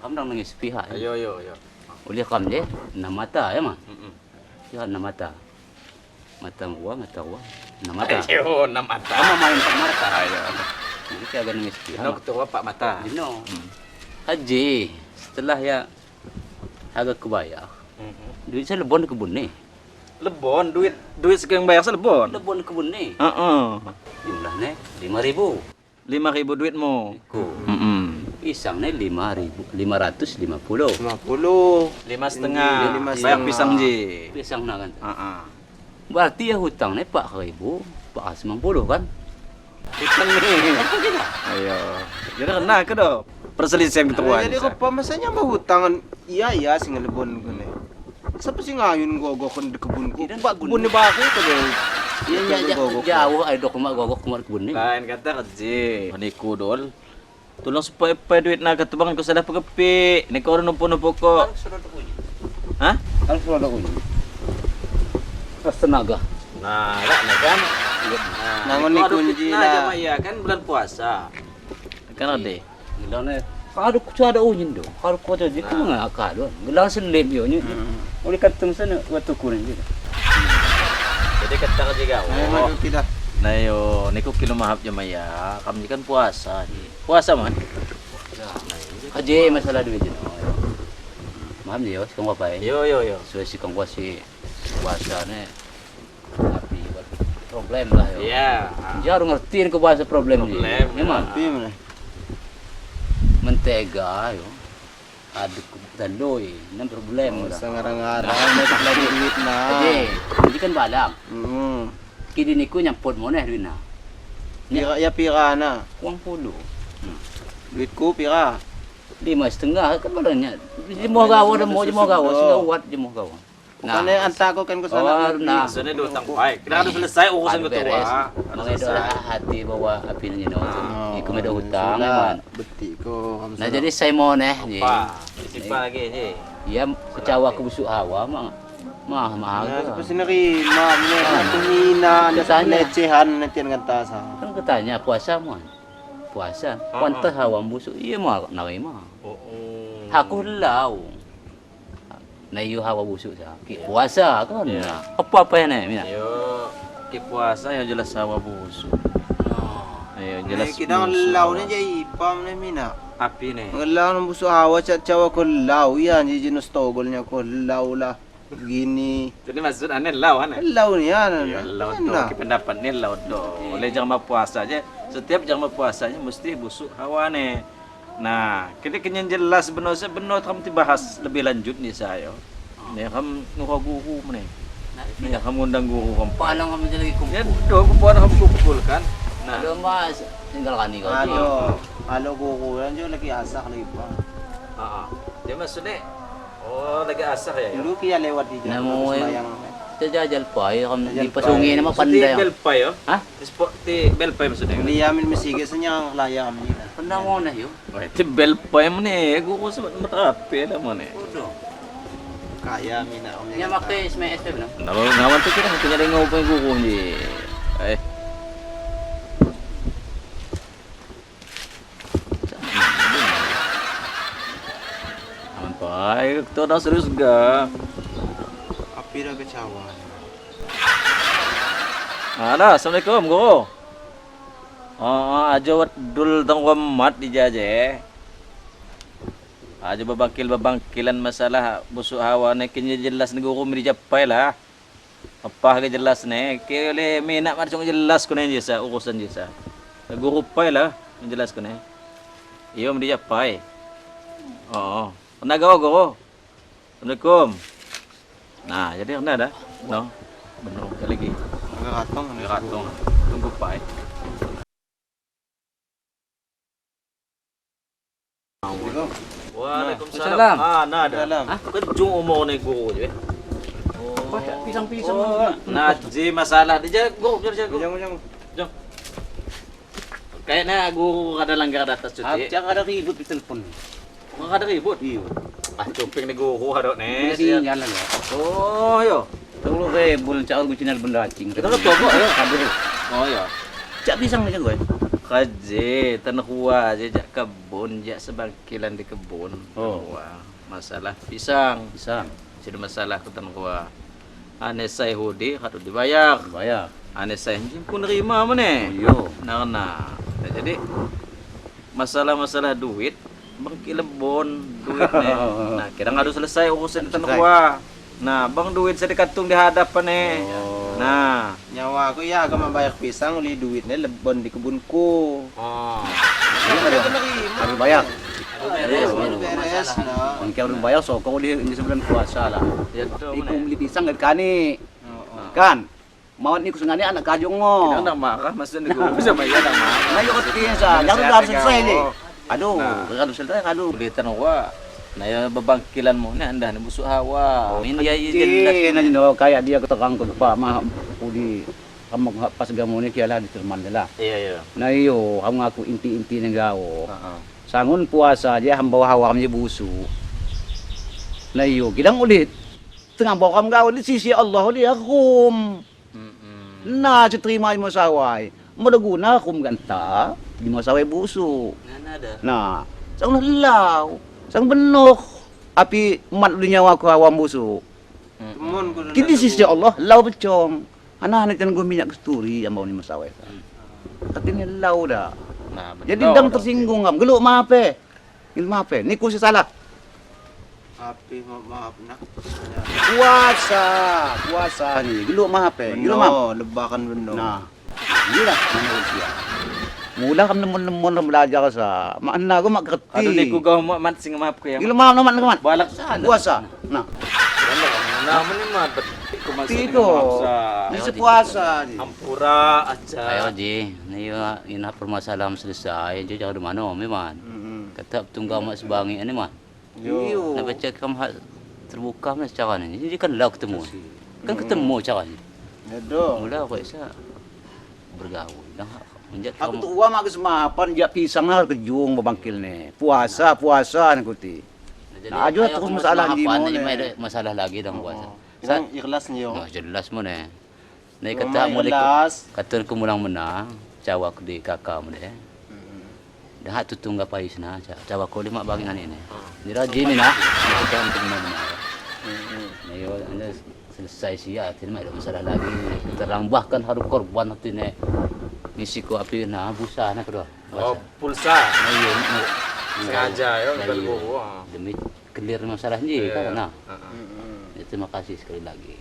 Kam dang nangis pihak. Ayo yo yo. Oleh kam je 6 mata ya mah. Pihak 6 mata. Mata gua, 6 mata. Ayo 6 mata. Kamu main 4 mata. Ayo. Jadi kita agak nangis pihak. No ketua 4 mata. Jeno. Haji setelah ya agak kebayar. Duit saya lebon kebun nih. Lebon duit sekian bayar saya lebon. Lebon kebun nih. Heeh. Jumlahnya 5.000. 5.000 duitmu. Ku. Pisang nih 5.550. 50. 5,5. Bayar pisang ji. Pisang nak kan. Heeh. Berarti ya hutang nih 4.490 kan? Hutang nih. Ayo. Jadi kena ke do perselisihan ketua. Jadi kok masanya mau hutangan iya sing lebon gune. Siapa sih ngayun gogok di kebunku? Pak kebun ni baku itu deh. Iya jauh ayo dok mak gogok kemar kebun ni. Lain kata kerja. Niku dol. Tolong supaya duit nak ketubang kau salah pekepi. Niku orang numpu-numpu kok. Hah? Kan sudah ada kunci. Tenaga. Nah, lah nah kan. Nangon ni kunci lah. Nah, kan bulan puasa. Kan ada. Gelangnya kalau ada unyin do. Kalau kau jadi kau ngakak do. Gelang selip yo ni. Oleh kantung sana waktu kurang je. Jadi kata kerja kau. Oh. Tidak. Nah yo, niku kilo mahap je maya. Kami kan puasa ji. Puasa man. Haji masalah duit je. Maham je yo, sikong apa Yo yo yo. Sesuai sikong puasa puasa ni. Tapi problem lah yo. Iya. Dia harus ngerti ni bahasa problem ni. Problem. Memang. Mentega yo. Aduk daloi, nam problem lah. Sangarang-ngarang lagi duit nah. Haji, ini kan balang. Kini niku nyamput mana duit nah. Pira ya pira na. Uang puluh. Duitku pira. 5,5 kan balangnya. Jemoh gawa dah mau jemoh gawa, sudah wat jemoh gawa. Nah, bukannya antar aku kan ke sana. Oh, nah. Maksudnya dua utang baik. Kita harus selesai urusan ketua. Mengedolah hati bahwa api ni no. Iku medo hutang memang. Betik ko. Nah, jadi saya mau neh ni. Siapa lagi ni? Ya kecewa ke busuk hawa mah. Mah mah. Nah, seperti nerima, penghina, pelecehan nanti dengan tasa. Kan ketanya puasa mah. Puasa. Pantas hawa busuk. Iya mah nerima. Aku lau. Nah, iyo hawa busuk sakit. Puasa kan. Apa-apa yang ni? Yo, ki puasa yang jelas hawa busuk. Ayo jelas. Kita lau ni je ipam ni mina. Api ni. Ngelau busuk hawa cawa ko lau ya ni jenis togolnya ko lau lah. Gini. Jadi maksud ane lau ane. Lau ni ya. Lau tu. Ki pendapat ni lau tu. Oleh jangan puasa aja. Setiap jangan puasanya mesti busuk hawa ni. Nah, kita kena jelas benar saya benar kamu dibahas lebih lanjut nih saya. Nih kamu ngurang guru mana? Nih kamu undang guru kamu. Palang kamu lagi kumpul. Ya, dua kumpulan kamu kumpul kan. Nah, ada mas tinggal kani kau. Halo, halo guru kan jo lagi asak lagi pak. Ah, dia maksudnya, oh lagi asak ya. Dulu kia lewat di jalan. Jajal pai, kamu di pasungi nama pandai. Di belpai yo? Hah? Di belpai maksudnya? Dia ambil mesige senyang layak ambil. Pernah mau nah yo? Di belpai mana? Guru sebut merapi lah mana? Kaya mina. Yang pakai SMS benar? Ngawan tu kira punya dengar apa guru ni? Eh. Aman pai, kita dah serius ga? Api dah kecewa. Halo, assalamualaikum guru. Oh, aja wat dul tang mat di jaje. Aja babangkil-babangkilan masalah busuk hawa ni kini jelas ni guru mi dijapai lah. Apa ke jelas ni? Ke oleh minat macam jelas ku ni jesa urusan jesa. Guru pai lah jelas ku ni. Iyo mi dijapai. Oh, kena gawa guru. Assalamualaikum. Nah, jadi kena dah. No. Benar lagi. Ratong, ratong. Tunggu pai. Waalaikumsalam. Ah, nah ada. Kejung umur ni guru je. Oh. Pisang-pisang. Nah, ji masalah dia guru, jom. Jom. Kayaknya guru ada langgar atas cuti. Jangan ada ribut di telepon. Enggak ada ribut. Iya. Ah, cumping ni guru ada ni. Jalan ya. Oh, yo. Tunggu ke bulan cakap gue cinal benda acing. Kita lu togok ya. Oh ya. Cak pisang aja gue. Kaje tanhua je jak kebun jak sebangkilan di kebun. Oh. Tanhua. Masalah pisang. Pisang. Sudah masalah ke tanhua. Ane sai hudi harus dibayar. Bayar. Ane sai pun nerima mana? Iyo. Nah, nah. Nah, jadi masalah-masalah duit bang kilebon duit nih. Nah, kira nggak harus selesai urusan tanhua. Nah, bang duit saya dikatung di hadapan nih. Oh. Nah, Nyawa aku ya agak membayar pisang uli duitnya lebon di kebunku. oh. Harus bayar. Beres, beres. Nah. Bang harus bayar sokong di ini sebulan puasa lah. Ya tuh Iku mana? beli pisang gak kani. Kan? Mau ni kusungane anak kajung mo. Kita ndak marah maksudnya gue sama ya ndak marah. Nah, yuk sa. Jangan harus selesai ni. Aduh, harus selesai aduh. Beli tanah. Nah, ya bebangkilan mu ni anda ni busuk hawa. Ini ya Jelas na no kayak dia keterang ko pa mah udi kamu pas gamu ni kiala di terman lah. Iya, iya. Nah iyo, kamu ngaku inti-inti ni gawo. Sangun puasa dia hamba hawa kami busu. Nah iyo, kidang ulit. Tengah bawa kamu gawo di sisi Allah dia kum. Nah, terima mo sawai. Madaguna kum ganta, di mo sawai busu. Nah, ada. Nah, sang lau, sang benuk. Api mat lu nyawa ku awam busu. Temun ku Kini sisi Allah lau becong. Anak anak tan minyak kesturi yang mau ni masawai. Katanya lau dah. Nah, Jadi dang tersinggung am, geluk maaf eh. Geluk maaf eh. Ni ku salah. Api maaf nak. Puasa, puasa ni. Geluk maaf eh. Geluk maaf. Beno, lebakan beno. Nah. Inilah menurut dia. Mula kam nemun-nemun belajar sa. Makna aku mak kerti. Aduh ni ku gau mat mat sing maaf ku ya. Geluk maaf mat mat. Balak Puasa. Nah, Nah, mana mat ku masih Tido. Ni sepuasa ni. Ampura aja. Ayo ji, ni ina permasalahan selesai, je jangan di mana memang. Kata tunggu mak sebangi ni mah. Iyo. Nak baca kam hak terbuka mana secara ni. Jadi kan lau ketemu. Kan ketemu cara ni. Ya do. Mula aku isa bergaul. Dah menjat Aku kamu. tu uang aku semapan jak pisang lah kejung bangkil ni. Puasa, puasa ni kuti. Nah, ajo terus masalah di mana mana. ni masalah lagi dah puasa. Sa ikhlas ni yo. Oh, jelas mana. Ni Rumah kata mulai ikhlas. kata aku mulang menang, cawak di kakak mu deh. Dah tu tunggu pais nah, cawak ko lima bagi nani ni. Ni rajin ni nah. Kita untuk benar-benar. Ni yo anda selesai sia, tidak ada masalah lagi. Terang bahkan harus korban nanti ni. Misi ko api nah busa nah kedua. Oh, pulsa. Ayo, Sengaja ya Nah, iyo. bawa. Demi clear masalah ni kan nah. Heeh. Ya, terima kasih sekali lagi.